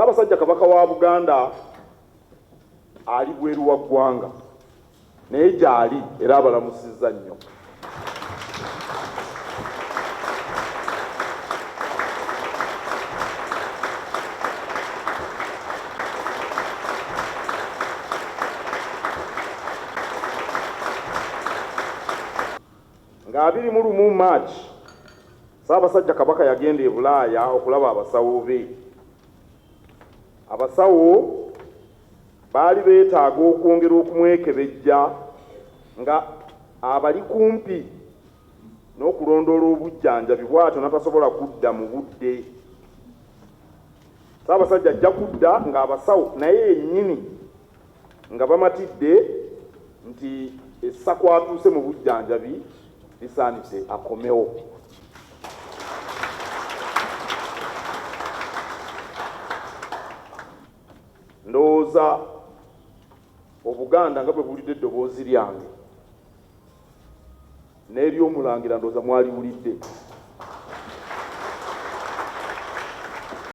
Ssaabasajja Kabaka wa Buganda ali bweru wa ggwanga naye gyali era abalamusizza nnyo. Nga 21 March, Ssaabasajja Kabaka yagenda e Bulaaya okulaba abasawo be. Abasawo baali beetaaga okwongera okumwekebejja nga abali kumpi n'okulondoola obujjanjabi bw'atyo natasobola kudda mu budde. Ssaabasajja ajja kudda ng'abasawo naye yennyini nga bamatidde nti essa kw'atuuse mu bujjanjabi lisaanidde akomewo. Ndowooza Obuganda nga bwe buwulidde eddoboozi lyange n'ery'Omulangira ndowooza mwaliwulidde.